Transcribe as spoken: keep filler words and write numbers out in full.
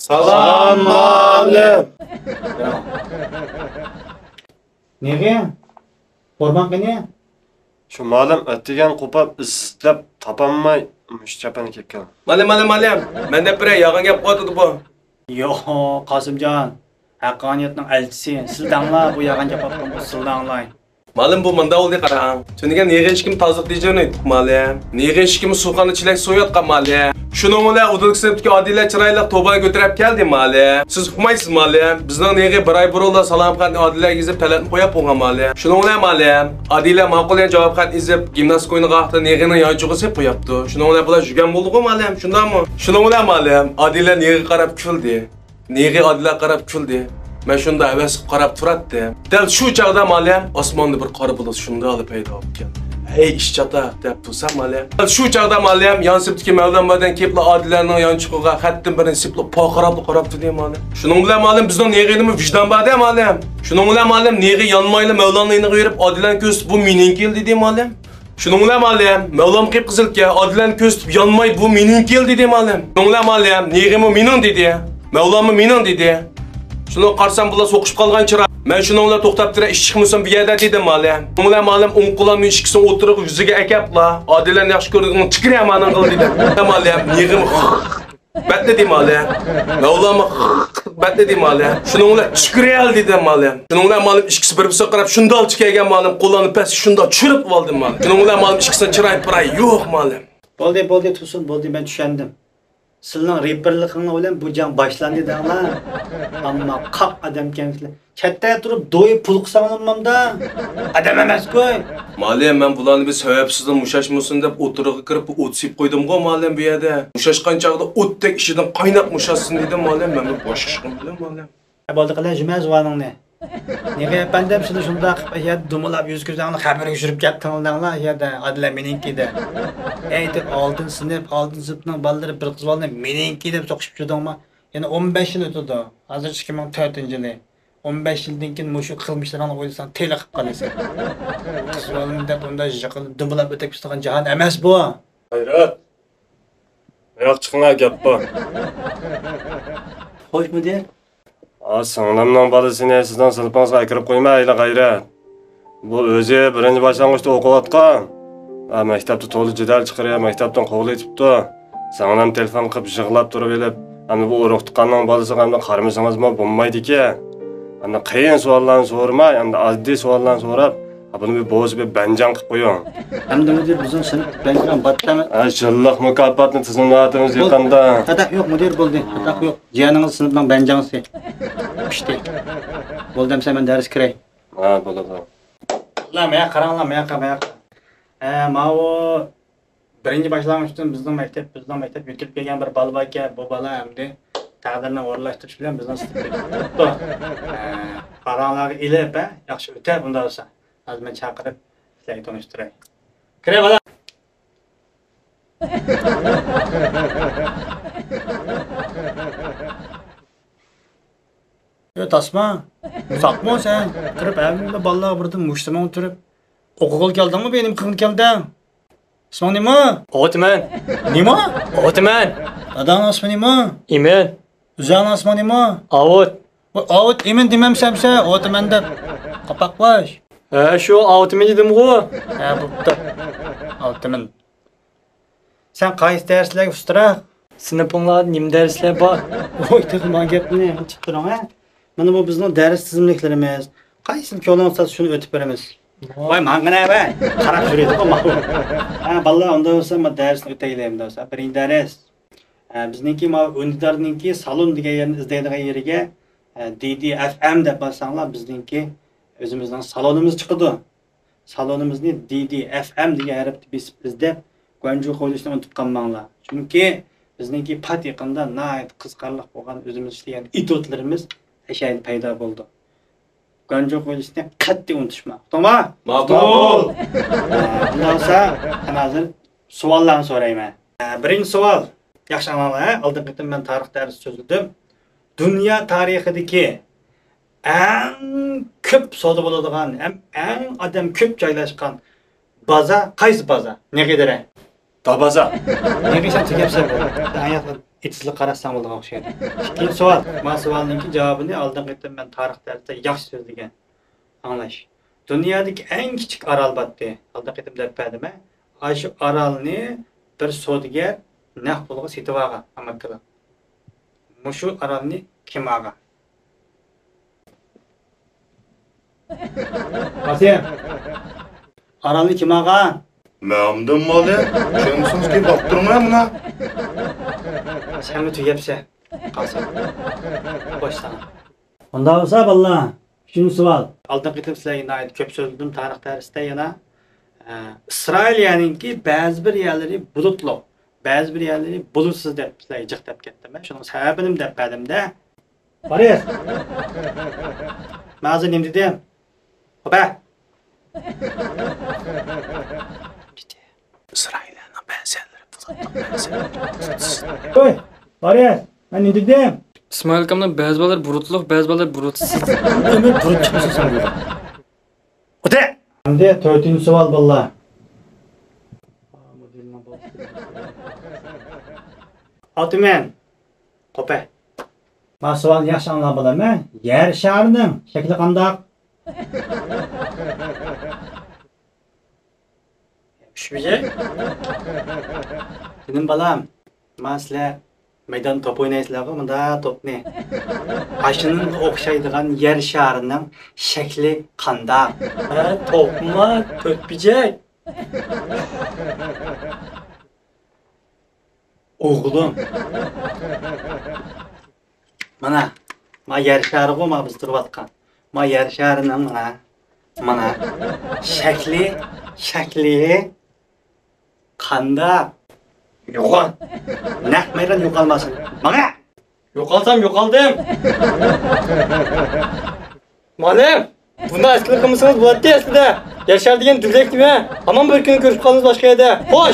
سالام، مۇئەللىم. نېغى؟ قوربان قېنى؟ شۇ مۇئەللىم، ئەتىگەن قوپاپ ئىزدەپ تاپالماي مۇشۇ چاپاننى كىيىپ كەلدىم. مۇئەللىم، مۇئەللىم، مۇئەللىم. مەن دەپ بېرەي، يالغان گەپ قىلىۋاتىدۇ بۇ. يوق، قاسىمجان. ھەققانىيەتنىڭ ئەلچىسى. سىز دەڭلا، بۇ يالغان گەپ قىلىۋاتقان بولسا سىز دەڭلاي. مۇئەللىم، بۇ مۇنداق بولدى، قاراڭ. تۈنۈگۈن نېغى ئىشىكىم تازىلىق دېجۇرنى ئېيتتۇق، مۇئەللىم. نېغى ئىشىكىم سۇخانا چېلەك سويۇۋاتقان، مۇئەللىم. شۇنىڭ بىلەن ئۇ دېلىك سىنىپتىكى ئادىلە چىرايلىق توبانى كۆتۈرۈپ كەلدى، مۇئەللىم. سىز ئۇقمايسىز، مۇئەللىم. بىزنىڭ نېغى بىر ئاي بۇرۇنلا سالام خەتنى ئادىلەگە يېزىپ، پەلەتنى قويۇپ قويغان، مۇئەللىم. شۇنىڭ بىلەن، مۇئەللىم، ئادىلە ماقۇل دېگەن جاۋاب خەتنى يېزىپ، گىمناستىكا ئويۇنىغا ھەقتە نېغىنىڭ يانچۇقىغا سېلىپ قويۇپتۇ. شۇنىڭ بىلەن بۇلار يۈرگەن بولدىغۇ، مۇئەللىم. شۇنداقمۇ؟ شۇنىڭ بىلەن، مۇئەللىم، ئادىلە نېغىغا قاراپ كۈلدى. نېغى ئادىلەگە قاراپ كۈلدى. مەن شۇنداق ھەۋەس قىلىپ قاراپ تۇراتتىم. دەل شۇ چاغدا، مۇئەللىم، ئاسماندا بىر قارا بۇلۇت شۇنداقلا پەيدا بولۇپ كەلدى. ھەي، ئىش چاتاق، دەپ تۇرسام، مۇئەللىم، دەل شۇ چاغدا، مۇئەللىم، يان سىنىپتىكى مەۋلان بادەن كېلىپلا ئادىلەنىڭ يانچۇقىغا خەتتىن بىرنى سېلىپلا پارقىراپلا قاراپ تۇردى، مۇئەللىم. شۇنىڭ بىلەن، مۇئەللىم، بىزنىڭ نېغىنىمۇ ۋىجدان بار-دە، مۇئەللىم. شۇنىڭ بىلەن، مۇئەللىم، نېغى يانمايلا مەۋلاننىڭ يېنىغا يۈرۈپ، ئادىلەنى كۆرسىتىپ، بۇ مېنىڭكى دېدى، مۇئەللىم. شۇنىڭ بىلەن، مۇئەللىم، مەۋلام قىپقىزىلكەن، ئادىلەنى كۆرسىتىپ يانماي، بۇ مېنىڭكى دېدى، مۇئەللىم. شۇنىڭ بىلەن، مۇئەللىم، نېغىمۇ مېنىڭ دېدى، مەۋلاممۇ مېنىڭ دېدى. شۇنىڭغا قارىسام، بۇلار سوقۇشۇپ قالغان چىراي. مەن شۇنىڭ بىلەن توختاپ تۇرە، ئىششىق مۇسۇم بۇ يەردە دېدىم، مۇئەللىم. شۇنىڭ بىلەن، مۇئەللىم، ئوڭ قولۇمنى ئىككىسىنى ئوتتۇرىغا يۈزىگە ئەكەپلا، ئادىلەنى ياخشى كۆرىدىغىنىڭ تۈكۈرە مانىڭغىلا دېدىم. مۇئەللىم، نېغىمۇ بەتلىدى، مۇئەللىم. مەۋلاممۇ بەتلىدى، مۇئەللىم. شۇنىڭ بىلەن چۈكۈرەل دېدىم، مۇئەللىم. شۇنىڭ بىلەن، مۇئەللىم، ئىككىسى بىر-بىرسىگە قاراپ شۇنداق چىكەيگەن، مۇئەللىم، قوللارنى پەسكە شۇنداق چۈشۈرۈپ ئالدىم، مۇئەللىم. شۇنىڭ بىلەن، مۇئەللىم، ئىككىسىنىڭ چىراي-پىراي يوق، مۇئەللىم. بولدى، بولدى، تۇرسۇن، بولدى، مەن چۈشەندىم. سىلىنىڭ رېپېرلىقىڭلار بىلەن بۇ جەڭ باشلاندى دەڭلار. ئەمما قاق ئادەمكەنسىلەر. چەتتە تۇرۇپ دوي پۇل قىلساڭلارمۇ ئادەم ئەمەسكۇ. مۇئەللىم، مەن بۇلارنى بىر سەۋەبسىزلا مۇشاشمىسۇن دەپ ئوتتۇرىغا كىرىپ بىر ئوت سېلىپ قويدۇمغۇ، مۇئەللىم، بۇ يەردە. مۇشاشقان چاغدا ئوتتەك ئىچىدىن قايناپ مۇشاشسۇن دېدىم، مۇئەللىم. مەن بىر باشقا ئىش قىلمىدىم، مۇئەللىم. بولدى، قىلە جۈمە زۇۋانىڭنى. نېغى ئەپەندىم، سىلى شۇنداق قىلىپ يەردە دومىلاپ يۈز كۆزۈڭلار خەۋىرىگە يۈرۈپ كەتتىڭلار دەڭلار، يەردە ئادىلە مېنىڭكى دەپ. ئەيتىپ، ئالتىنچى سىنىپ، ئالتىنچى سىنىپنىڭ بالىلىرى بىر قىز بالىنى مېنىڭكى دەپ سوقۇشۇپ يۈردۈڭمۇ؟ يەنە ئون بەش يىل ئۆتىدۇ. ھازىر ئىككى مىڭ تۆتىنچى يىلى. ئون بەش يىلدىن كېيىن مۇشۇ قىلمىشلىرىڭنى ئويلىساڭ تېلىقىپ قالىسەن. قىز بالىنى دەپ ئۇنداق يىقىلىپ دومىلاپ ئۆتۈپ كېتىدىغان جاھان ئەمەس بۇ. غەيرەت! ئاياق چىقىڭا، گەپ بار. خوش مۇدىر. ئا، سىڭلىمنىڭ بالىسىنى سىزنىڭ سىنىپىڭىزغا ئەكىرىپ قويمايلى، غەيرەت. بۇ ئۆزى بىرىنچى باشلانغۇچتا ئوقۇۋاتقان. ئا، مەكتەپتە تولا جېدەل چىقىرىپ، مەكتەپتىن قوغلىتىپتۇ. سىڭلىم تېلېفون قىلىپ يىغلاپ تۇرۇۋېلىپ، ئەمدى بۇ ئۇرۇق تۇغقاننىڭ بالىسىغا ئەمدى قارىمىسىڭىزمۇ بولمايدىكەن. ئەمدى قىيىن سوئاللارنى سورىماي، ئەمدى ئاددىي سوئاللارنى سوراپ، بۇنى بىر بوزا بىر بەنجاڭ قىلىپ قويۇڭ. ئەمدى مۇدىر، بىزنىڭ سىنىپ بەنجاڭ باتتىمۇ؟ ھە، يىللىق مۇكاپاتنى تىزىملىۋاتىمىز يېقىندا. خاتا يوق مۇدىر، بولدى. خاتا يوق. جىيەنىڭىز سىنىپنىڭ بەنجاڭسى. پىشتى. بولدى ئەمسە مەن دەرسكە كىرەي. ھە، بولىدۇ. ماياققا قاراڭلار، ماياققا، ماياققا. ھە، ماۋۇ بىرىنچى باشلانغۇچتىن بىزنىڭ مەكتەپ، بىزنىڭ مەكتەپ يۆتكىلىپ كەلگەن بىر بالا باركەن، بۇ بالا ئەمدى تەقدىرنى ئورۇنلاشتۇرۇش بىلەن بىزنىڭ سىنىپقا كىرىپتۇ. ھە، قاراڭلارغا ئېلىپ، ھە، ياخشى ئۆتە بۇنداق بولسا. ھازىر مەن چاقىرىپ سىلەرگە تونۇشتۇراي. كىرە بالا. يا تاسما، ساقمۇ سەن؟ كىرىپ ھەممە بالىلارغا بىردىن مۇشتۇمۇڭ تۈرۈپ، ئوقۇغىلى كەلدىڭمۇ، بېينىم قىلغىلى كەلدىڭ؟ ئىسمىڭ نېمە؟ ئاۋۇتىمەن. نېمە؟ ئاۋۇتىمەن. داداڭنىڭ ئىسمى نېمە؟ ئىمىن. ئۆزۈڭنىڭ ئىسمىڭ نېمە؟ ئاۋۇت. ۋاي، ئاۋۇت ئىمىن دېمەمسەن سەن، ئاۋۇتىمەن دەپ. قاپاقلاش. ھە، شۇ ئاۋۇتىمىن دېدىمغۇ. ھە، بوپتۇ. ئاۋۇتىمىن. سەن قايسى دەرسلەرگە ئۇستىراق؟ سىنىپىڭلاردا نېمە دەرسلەر بار؟ ۋاي، تېخى مانا گەپنى ئېچىپ تۇرۇڭ، ھە؟ مانا بۇ بىزنىڭ دەرس تىزىملىكلىرىمىز. قايسىنى كۆڭلۈڭ سالسا شۇنى ئۆتۈپ بېرىمىز. ۋاي، ماڭغىنە ۋە! قاراپ يۈرىدىغۇ ماۋۇ. ھە، بالىلار، ئۇنداق بولسا ما دەرسنى ئۆتەيلى ئەمدى بولسا. بىرىنچى دەرس. ھە، بىزنىڭكى ماۋۇ ئۈندىدارنىڭكى سالون دېگەن يەرنى ئىزدەيدىغان يېرىگە، ھە، دى دى ئەف ئەم دەپ باسساڭلار، بىزنىڭكى ئۆزىمىزنىڭ سالونىمىز چىقىدۇ. سالونىمىزنى دى دى ئەف ئەم دېگەن ھەرپتە بېسىپ ئىزدەپ، گۇەنجۇ قويۇلۇشنى ئۇنتۇپ قالماڭلار. چۈنكى بىزنىڭكى پات يېقىندا ناھايىتى قىزىقارلىق بولغان ئۆزىمىز ئىشلىگەن ئېتيۇدلىرىمىز ئەشەدە پەيدا بولىدۇ. گۇەنجۇ قويۇلۇشنى قەتئىي ئۇنتۇشماڭ. ئۇقتۇڭما؟ ماقۇل. ئۇقتۇڭ؟ ئە، ئۇنداق بولسا، قېنى ھازىر سوئاللارنى سورايمەن. ئە، بىرىنچى سوئال. ياخشى ئاڭلاڭلار، ھە؟ ئالدىنقى قېتىم مەن تارىخ دەرسى سۆزلىدىم. دۇنيا تارىخىدىكى ئەڭ كۆپ سودا بولىدىغان ھەم ئەڭ ئادەم كۆپ جايلاشقان بازار قايسى بازار؟ نېغىدىرە؟ دابازا. نېغىشان تۈگەپسەن بۇ. سەن ئاياقلار ئېتىزلىق قاراشساڭ بولىدىغان ئوخشايدۇ. ئىككىنچى سوئال. ما سوئالنىڭكى جاۋابىنى ئالدىنقى قېتىم مەن تارىخ دەرسىدە ياخشى سۆزلىگەن. ئاڭلاش. دۇنيادىكى ئەڭ كىچىك ئارال باتتى. ئالدىنقى قېتىم دەپ بەردىم ھە. ئاشۇ ئارالنى بىر سودىگەر نەق پۇلغا سېتىۋالغان ئامېرىكىلىق. مۇشۇ ئارالنى كىم ئالغان؟ قاسىم. ئارالنى كىم ئالغان؟ مەمدۇم مالى. چۈشەنمىسىڭىز كېيىن باقتۇرۇڭ ھە مانا. سەنمۇ تۈگەپسەن، قاسىم. خوش ساڭا. ئۇنداق بولسا، بالىلار، ئۈچىنچى سوئال. ئالدىنقى قېتىم سىلەرگە ناھايىتى كۆپ سۆزلىدىم تارىخ دەرسىدە يەنە. ئە، ئىسرائىلىيەنىڭكى بەزى بىر يەرلىرى بۇلۇتلۇق، بەزى بىر يەرلىرى بۇلۇتسىز دەپ سىلەرگە جىق دەپ كەتتىم. شۇنىڭ سەۋەبىنىمۇ دەپ بەردىم-دە. بارىس. مەن ھازىر نېمە دېدىم؟ خوپ ھە. ئىسرائىلىيەنىڭ بەزى يەرلىرى بۇلۇتلۇق، بەزى يەرلىرى بۇلۇتسىز. ھوي، بارىس، مەن نېمە دېدىم؟ ئىسمائىل ئاكامنىڭ بەزى بالىلىرى بۇلۇتلۇق، بەزى بالىلىرى بۇلۇتسىز. ئۆمۈر بۇلۇت چىقمىسۇن سەن بۇ. ئۆتە! ئەمدى تۆتىنچى سوئال، بالىلار. ئاتىمەن. خوپ ھە. ما سوئالنى ياخشى ئاڭلاپ بولامەن. يەر شارىنىڭ شەكلى قانداق؟ ئۈچ بېجەك. جېنىم بالام، ما سىلەر مەيداندا توپ ئوينايسىلەرغۇ، مۇنداق توپنى. ئاشۇنىڭغا ئوخشايدىغان يەر شارىنىڭ شەكلى قانداق؟ ھە، توپما، تۆت بېجەك. ئوغلۇم. مانا، ما يەر شارىغۇ، ما بىز تۇرۇۋاتقان. ما يەر شارىنىڭ مانا، مانا شەكلى، شەكلى قانداق؟ يوقال. نەق مەيدان يوقالماسۇن. ماڭە! يوقالسام يوقالدىم. مۇئەللىم، بۇنداق ئەسكىلىك قىلمىسىڭىز بولاتتى ئەسلىدە. يەر شارى دېگەن دۈگىلەك نېمە؟ ھامان بىر كۈنى كۆرۈشۈپ قالىمىز باشقا يەردە. خوش!